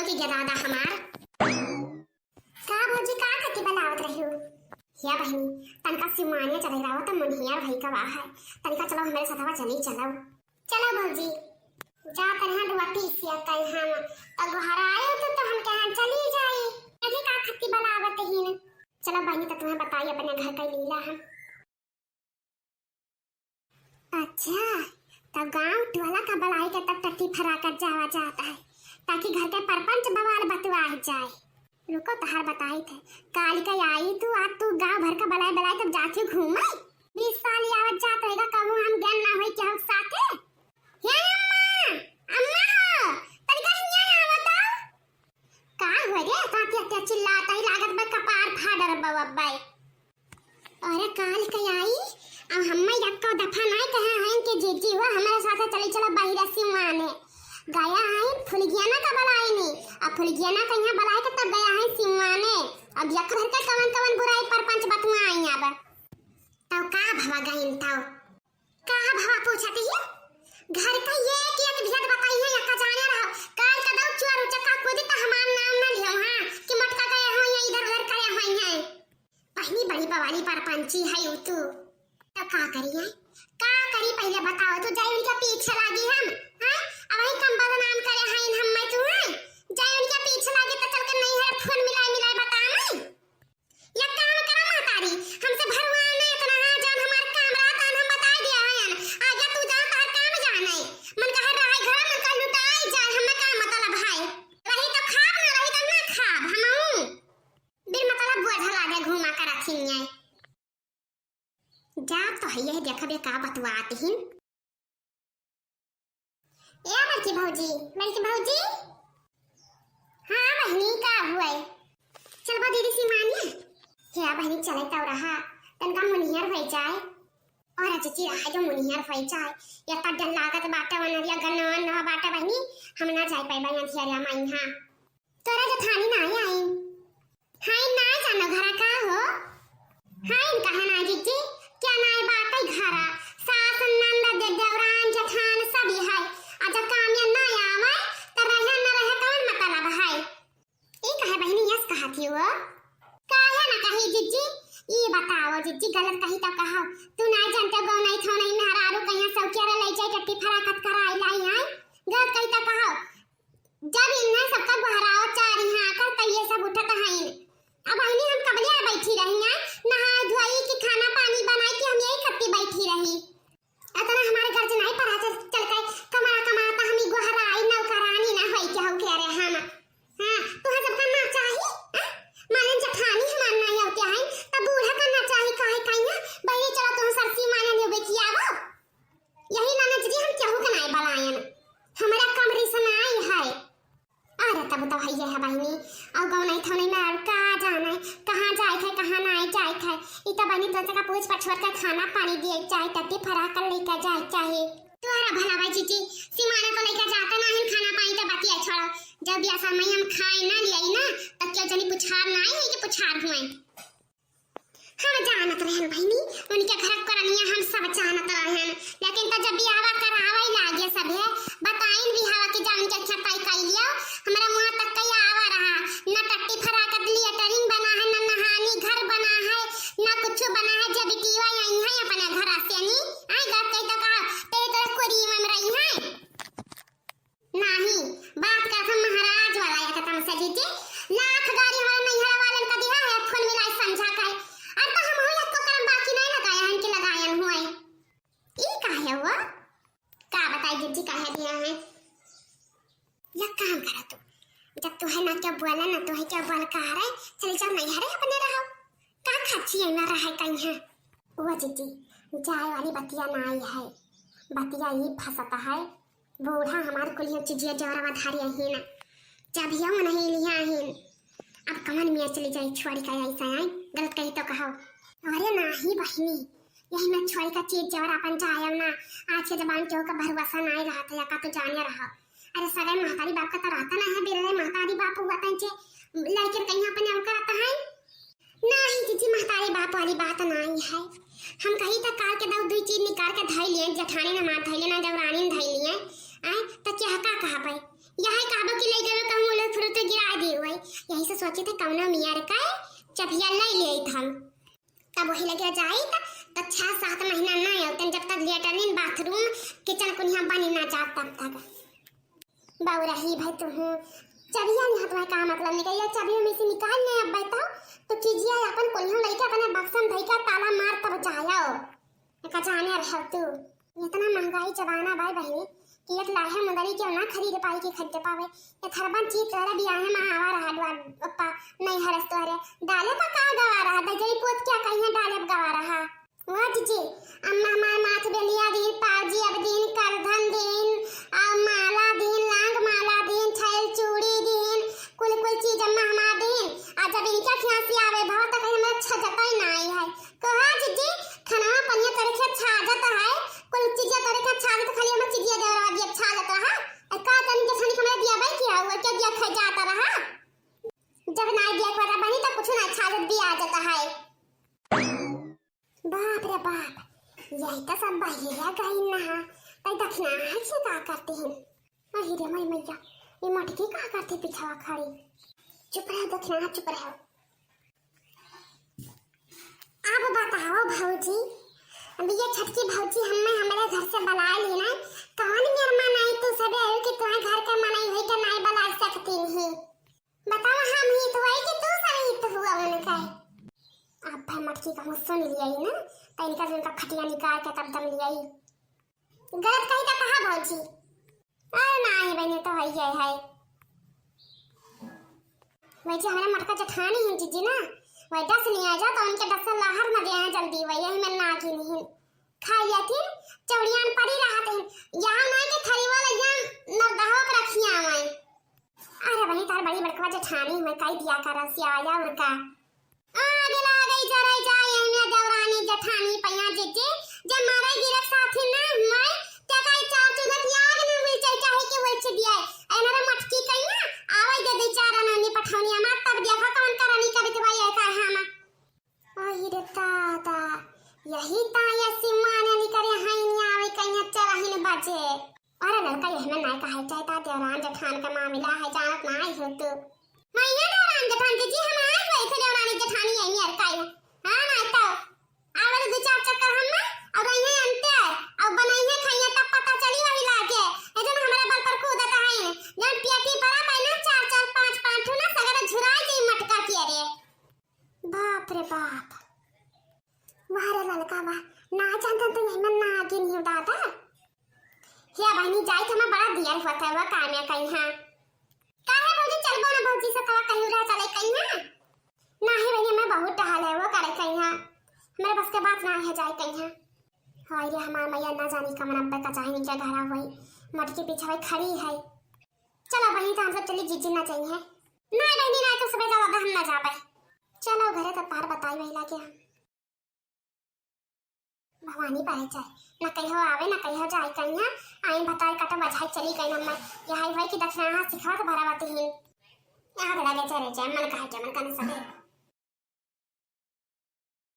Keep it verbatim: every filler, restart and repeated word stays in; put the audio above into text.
कि गदादा हमार। का भौजी, का खातिर बलावत रही हो? या बहिनी, तनका सिवाने चले रहो त मुनियर भई का बा है। तनका चलो हमरे साथवा चली चलो। चलो भौजी, जा तनहा डुअती सिया कल हम त गोहराए तो, तो हम कहा चली जाई। अरे का खातिर बलावत ही न। चलो बहिनी, तो तुम्हें बताई अपने घर का लीला हम। अच्छा, तब गांव टोला का बलाई के तब टट्टी फराकत जावा जात है, ताकि घर के परपंच बवाल बतुआ जाए। रुको, तहार बताई थे, काल के आई तू, आज तू गांव भर का बलाई बलाई तब जाती घूमे। बीस साल आवत जात रहेगा, कबू हम ज्ञान ना होई केहू साथे। हे अम्मा, अम्मा हो, तनिका हियां आवा तो। का हो रे, ताती अत्या चिल्लात है, लागत बा कपार फाड़ रहा बा अब्बे। अरे काल के आई, अब हम्मे यक्को दफा नाय कहे हैं कि जीजी हो, हमरे साथे चली चलो बहिरा सिवाने। गया है फुलगियाना का बलाइनी, अब फुलगियाना का यहाँ बलाए के तब गया है सिवाने। अब यक्को घर के कवन कवन बुराई परपंच बतुआ आई अब। तब का भवा गइन तब? का भवा पूछत ही? घर का ये कि एक भेद बताई है, यक्का जाने रहो। काल का दऊ चुआ रुचका कूदी त हमार नाम न लियो, हाँ, कि मटका गया हो या इधर उधर करे हो हैं। पहली बड़ी बवाली परपंची है उ तू। तो का करी है? का करी पहले बताओ तो, जाई उनके पीछे लागी हम, हैं? अब वही कम बदनाम करे हैं हम मैं तू, हैं? जाई उनके पीछे लागी तो चल के नहीं है फोन मिलाए मिलाए बता मैं। या काम करा महतारी, हमसे भरवा ना इतना है, जान हमार काम रहा तान हम बताई दिया है। आगे तू जान तार काम जाने। मन कहा रहा घर मन का लुटाई जाए, हमें का मतलब है? रही तो खाब ना, रही तो ना खाब, हम हूँ। बिन मतलब बोझ लागे घूमा करत हियाँ। जा तो है, यह देखबे का बतुआत हिन। ए बड़की भौजी, बड़की भौजी। हाँ बहिनी, का हुए? चल बा दीदी सिवानिया। हे बहिनी, चले तो रहा, तनका मुनियर होई जाए। और अचिची रहा जो मुनियर होई जाए। या तो डर लागत बाटे, वनरिया गन्ना वन्ना बाटे बहिनी, हम ना जाए पाए बहिनी अंधियरिया माई। हाँ। तोरा जेठानी नाई आई। हाय ना जानो घरा का हो? हाय इनका है ना जीजी, क्या नाई बाटे घरा? सास, नंद, दे-, देवरान, जेठान सभी है। आ जब काम में ना आवे, त रहे न रहे कौन मतलब है? ई कहे बहिनी यस कहत ही वो? काहे ना कही जीजी? ई बताओ जीजी, गलत कही तो कहो। तू ना जानते गौ नहीं थो नहीं मेहरारू कहिया सब क्या ले जाए टट्टी फराकत कराई लाई है? गलत कही तो कहो। जब इन्हें सबका गोहराव चारी हाँ कर, त ये सब उठत हईन। अब बहिनी हम कबले आ बैठी रही हैं, नहाए धोई कि खाना पानी बनाए कि हम यही खत्ती बैठी रही। इतना हमारे घर से नहीं पड़ा चल, चल के कमरा कमाता हम ही गोहराई नौकरानी ना होई के हो के रे हम। हाँ, तुहा सब करना चाही, हाँ? माने जेठानी हमार नहीं होते हैं, तब बूढ़ा करना चाही, काहे कहिया, बहिनी चलो तुम सरसी माने नहीं बेचियावो। यही ननद जी हम केहू के नाई बलायन। हमरा कमरी से नाई है। अरे तब तो है ये है बहिनी। और गौ नहीं थो नहीं मैं और का जाने, कहाँ जाए थे, कहाँ नाई जाए थे। ई तो बहिनी तो का पूछ पछोर के खाना पानी दिए चाहे, टट्टी फरा कर लेकर जाए चाहे। तुम्हारा भला भाई जीजी, सिवाने को लेकर जाता ना है खाना पानी तो बतिया छोड़ो। जब भी असल में हम खाए ना लियाई ना, तब क्यों जनी पुछार नाई है कि पुछार हुए। हम जानत रहन बहिनी, उनके घर करनिया हम सब जानत रहन, लेकिन त जब बियाहवा करावे लागे सभे, बताइन बियाहवा के जान के अच्छा तय कई लियो, हमरा मुँह तक कई आवा रहा, न टट्टी फराकत लेटरिन बना है, न नहानी घर बना है, न कुछ बना है, जब बिटिया आई है अपने घर से नी, आई गत कही तो कहा, तेरे तोरे कुरी में रही है। नाही, बात करत हम महाराज वाला या खतम से जीजी। लाख गारी हमारे नैहरा वालन का दिहा है, फोन मिलाई समझा का है। अब तो हम हो यक्को करम बाकी नहीं लगाया है कि लगायन हुए। ई का है वो? का बताई जीजी का है दिया है? या काम करा तू। जब तू है ना क्या बोला ना तू है क्या बोल कहा रहे, चले जाओ नैहरे अपने रहो। का खाची है ना रहे कहीं है? वो जीजी, जाए वाली बतिया ना आई है। बतिया ई फंसता है। बूढ़ा हमार कुलिया चीजिया जवरवा धारी अही ना। जब हियो नहीं लिया अहिन। अब कमन मियाँ चली जाई छोड़ी का ऐसा आई, गलत कही तो कहो। अरे नाही बहिनी, यही में छोड़ी का चीज जवर अपन जायम ना। आज के जबान केहू का भरोसा नाही रहत है, या का तो जाने रहो। अरे सगै महतारी बाप का तो रहता ना है, बिरले महतारी बाप हुआ तंचे लड़के कहीं अपने हम करता है। नाही जीजी, महतारी बाप वाली बात नाही है। हम कही त काल के दऊ दुई चीज निकाल के धई लिए, जेठानी ने मार धई लेना, देवरानी ने धई लिए। आए, त क्या का कहा पाई? यही कहबो कि ले गए कहूँ उलट फुलट गिरा दी हुई। यही से सोचित है कौनो मियर का चबिया ले लेत हम। तब वही लगे जाई त, त छह सात महीना ना आउतन, जब तक लेटरिन, बाथरूम, किचन कुनिया बनी ना जात तब तक। बउरही भाई तुहूँ, चबिया लिहा तुम्हें का मतलब निकल, या चबिया में से निकाल ले अब बताओ, तो कीजिए अपन कुनिया लइके अपने बक्सम धइके ताला मार तब जाओ। का जाने रहो तू। इतना महंगाई जमाना बाय बहिनी कि एक लाहे मुंदरी के ना खरीद पाई कि खरीद पावे। ये थरबन चीत तोहरे बियाहे में आवा रहा डुआ पप्पा, नहीं हरस तोहरे। डाले का का गवा रहा, दजरी पोत क्या कहिए डाले गवा रहा। वाह जीजी, अम्मा हमार माथ बेलिया दीन, पाउजी अब दीन, करधन दीन, आ माला दीन, लांग माला दीन, छैल चूड़ी दीन, कुल कुल चीज अम्मा हमार दीन। आ जब इनके खियासी आवे भवा त कहीं हमरा छजतई ना आई है। कहा जीजी, खाना पनिया तोरे के छाजत है, कुल चीजें तोरे के छाजत, खाली हमर चीजिया देवरवा दिया छाजत रहा। ए, का जानी जेठानी हमरा दिया बाई किया हुआ, क्या दिया खा जाता रहा? जब ना दिया पता बनी तो कुछ ना छाजत भी आ जाता है। बाप रे बाप, यही तो सब बहिरिया गई ना। तई दखिना है से का करती हैं? अहि रे माई मैया, ये मटकी का करती पिछवा खड़ी? चुप रहो दखिना, चुप रहो। अब बताओ भौजी, अब ये छोटकी भौजी हमें हमारे घर से बुला ली ना, कौन मेर मनई तू सबे आयो कि तुम्हारे घर का मनई हुई तो नहीं बुला सकती नहीं? बताओ, हम हित हुई कि तू सब हित हुआ उनका? अब भाई मटकी का मुँह सुन लिया ही ना, तो इनका, इनका खटिया निकाल के तब दम लिया ही। गलत कही तो कहा भौजी? अरे नाही बहिनी, तो है ये है। वैसे हमारे मटका जेठानी है जीजी ना, वही डस नहीं आ जा तो उनके डस से लाहर न दे हैं जल्दी, वही यही में ना की नहीं। खाई लेकिन चौड़ियान पड़ी रहा थे, यहाँ ना के थरी वाला यहाँ नरदहवा के रखिया हुआ है। अरे बहिनी, तार बड़ी बड़कवा जेठानी है, कई दिया कर रसिया आया उनका। आग लागई जरई जाए एहमे देवरानी जेठानी पैया जीजी, जे मारे गिरक साथी ना हुए, ते काई चार चूल्हा की आग ना मिल जाए, चाहे के वही दिया। एनरे मटकी कइया, आवई दे दे चार अननी पठौनी हमार, तब देखा कौन करनी करित भाई है का हम। ओही रे दादा, यही ता ये सिमाने निकरे हैं, नहीं आवे कइया चरहिन बजे। अरे लड़का, यही में नाय कहे चाहे ता देवरान जेठान का मामला है, जानत नाय हो तू। मैया देवरान जेठान के जी, हम आए हुए थे देवरानी जेठानी यही में अरकाई है। हाँ, नाय तो। आवे दो चार चक्कर हम में, और यही अंते, और बनाई है खाइए तब पता चली वही लागे। ए जन हमारे बल पर कूदत है, जन पियती परा पाई ना चार चार पाँच पाँच ठो ना सगरे झुराई दी मटका के रे। बाप रे बाप। वाह रे ललका वाह, ना जानता तो यही में ना आगे नहीं दादा। हे बहिनी, जाई तो हमें बड़ा दियर होता है, वो काम है कहीं हाँ। काहे भौजी चलबो ना भौजी से कहा कहीं रह चले कहीं हाँ? नाही बहिनी, हमें बहुत टहल है, वो करे कहीं हाँ। हमारे बस के बात ना है जाए कहीं हाँ। हाय रे हमार मैया, ना जानी कमन अब्बे का चाहे इनके घर आ हुई। मटकी पीछे वही खड़ी है। चलो बहिनी, तो हम सब चली जीजी ना चाहिए। ना बहिनी, ना तो सुबह ज्यादा हम ना जा पाए। चलो घरे तो पार बताई वही लागे हम। भवानी पाए जाए, न कहियो आवे, न कहियो जाए कहिया, आई बताए कटो बजाए चली गई अम्मा। यही भाई की दक्षिणा हाथ सिखावत भरावती ही। आग लगे चले जाए, मन कहे के मन करने सके।